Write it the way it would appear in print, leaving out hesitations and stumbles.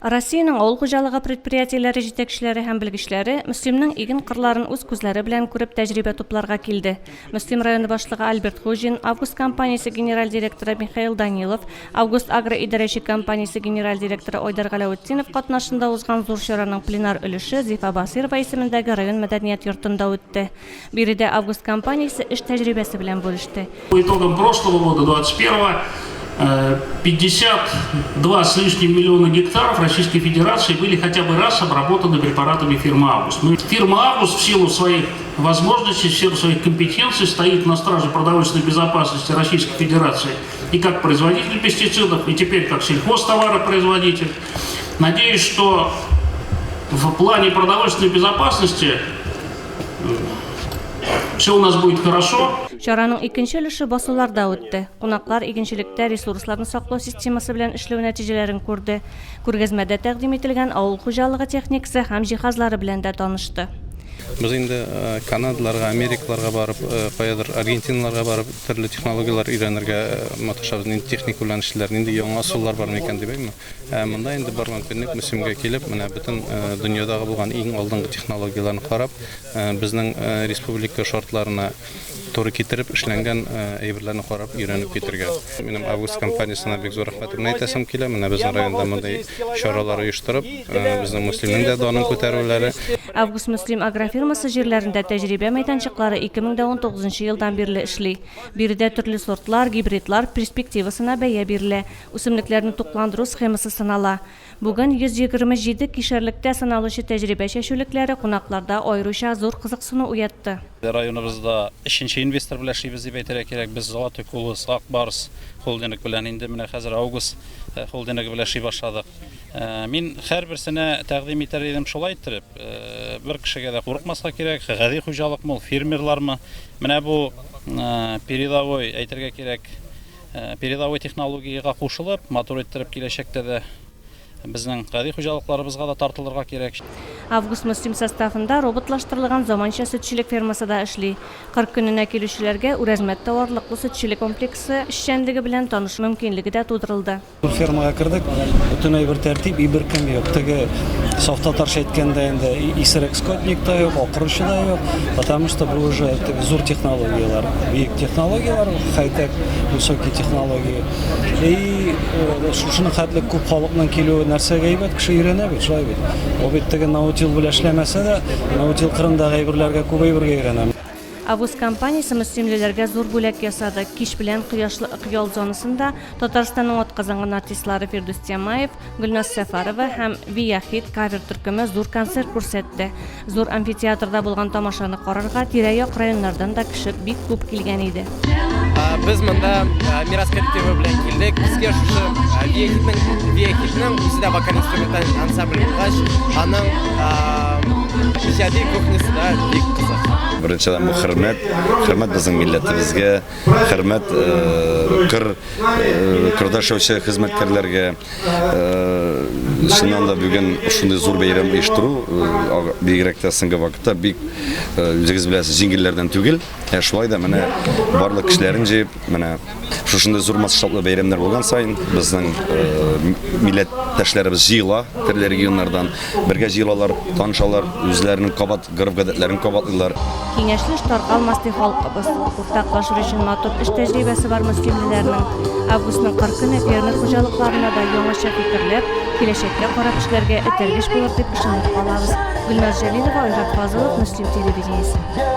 Россиянең авыл хуҗалыгы предприятиеләре җитәкчеләре һәм белгечләре Мөслимнең иген кырларын үз күзләре белән күреп тәҗрибә тупларга килде. Мөслим районы башлыгы Альберт Хуҗин, Август компаниясе генераль директоры Михаил Данилов, Август Агро идарәче компаниясе генераль директоры Айдар Галәветдинов катнашында узган зур чараның пленар өлеше Зифа Басыйрова исемендәге район мәдәният йортында үтте. Биредә Август компаниясе эш тәҗрибәсе белән бүлеште. По итогам прошлого года, 21-го, 52 с лишним миллиона гектаров Российской Федерации были хотя бы раз обработаны препаратами фирмы «Август». Фирма «Август» в силу своих возможностей, в силу своих компетенций стоит на страже продовольственной безопасности Российской Федерации и как производитель пестицидов, и теперь как сельхозтоваропроизводитель. Надеюсь, что в плане продовольственной безопасности все у нас будет хорошо. Чараның икенче өлеше басуларда үтте. Кунаклар игенчелектә ресурсларны саклау системасы белән эшләү нәтиҗәләрен күрде. Күргәзмәдә тәкъдим ителгән авыл хуҗалыгы техникасы һәм җиһазлары белән дә танышты. Без инде Канадаларга, Америкаларга барып, каядыр Аргентиналарга барып төрле технологияләр өйрәнергә маташабыз, нинди техника белән эшлиләр, нинди яңа ысуллар бар микән дип, әйме. Ә монда инде бар мөмкинлек Мөслимгә килеп, менә бөтен дөньядагы булган иң алдынгы технологияләрне карап, безнең республика шартларына туры китереп эшләнгән әйберләрне карап, өйрәнеп китергә. Минем Август компаниясенә бик зур рәхмәтемне әйтәсем килә. Менә безнең районда мондый чаралар оештырып, безнең Мөслимнең дә данын күтәрүләре. Август-Мөслим агрофирмасы җирләрендә тәҗрибә мәйданчыклары 2019 елдан бирле эшли. Биредә төрле сортлар, гибридлар перспективасына бәя бирелә, Үсемлекләрне тукландыру схемасы сынала. Бүген 127 кишәрлектә сыналучы тәҗрибә чәчүлекләре кунакларда аеруча зур кызыксыну уятты. Районыбызда өченче инвестор белән эшлибез дип әйтергә кирәк. Без Золотой колос, Ак Барс холдингы белән инде менә хәзер Август холдингы белән эшли башладык. Мин һәрберсенә тәкъдим итәр идем шулай иттереп, бер кешегә дә курыкмаска кирәк, гади хуҗалыкмы ул, фермерлармы. Менә бу передовой, әйтергә кирәк, Передовой технологиягә кушылып, матур иттереп киләчәктә дә безнең гади хуҗалыкларыбызга да тартылырга кирәк. Август-Мөслим составында роботлаштырылган заманча сөтчелек фермасы да эшли. Кыр көненә килүчеләргә Үрәзмәт товарлыклы сөтчелек комплексы эшчәнлеге белән танышу мөмкинлеге дә тудырылды. Фермага кердек, бөтенләй бер тәртип, и беркем юк. Теге саф татарча әйткәндә инде исерек скотник та юк, акыручы да юк, потому что бу уже теге зур технологияләр, бөек технологияләр, хай-тек, высокие технологии. И э, шушының хәтле күп халыкның килүе нәрсәгә әйбәт, кеше өйрәнә бит, шулай бит. Ул бит теге наутил белән эшләмәсә дә, наутил кырындагы әйберләргә күп әйбергә өйрәнә. Август компаниясе мөслимлеләргә зур бүләк ясады. Кич белән Кояшлы Ык ял зонасында Татарстанның атказанган артистлары Фирдүс Тямаев, Гөлназ Сәфәрова һәм Вия Хит кавер төркеме зур концерт күрсәтте. Зур амфитеатрда булган тамашаны карарга тирә-як районнардан да кеше бик күп килгән иде. Без монда Мирас коллективы белән килдек. Безгә шушы Вия Хитның Вия Хитның үзе дә вокаль-инструменталь ансамбль булгач, аның иҗади кухнясы да бик кызык. Беренчедән бу хөрмәт, хөрмәт безнең милләтебезгә, хөрмәт кыр кырда эшләүче хезмәткәрләргә. Чыннан да бүген шундый зур бәйрәм оештыру, бигрәк тә соңгы вакытта бик үзегез беләсез, җиңелләрдән түгел. Ә шулай да менә барлык кешеләрен җыеп, менә шушындый зур масштаблы бәйрәмнәр булган саен безнең милләттәшләребез җыела төрле регионнардан, бергә җыелалар, танышалар, үзләренең кабат гореф-гадәтләрен кабатлыйлар. Киңәшле эш таркалмас, ди халкыбыз. Уртаклашыр өчен матур эш тәҗрибәсе бар мөслимлеләрнең. Августның 40 көне фермер хуҗалыкларына да яңача фикерләп, киләчәккә карап эшләргә этәргеч булыр дип ышанып калабыз. Гөлназ Җәлилова, Айрат Фазылов, Мөслим телевидениесе.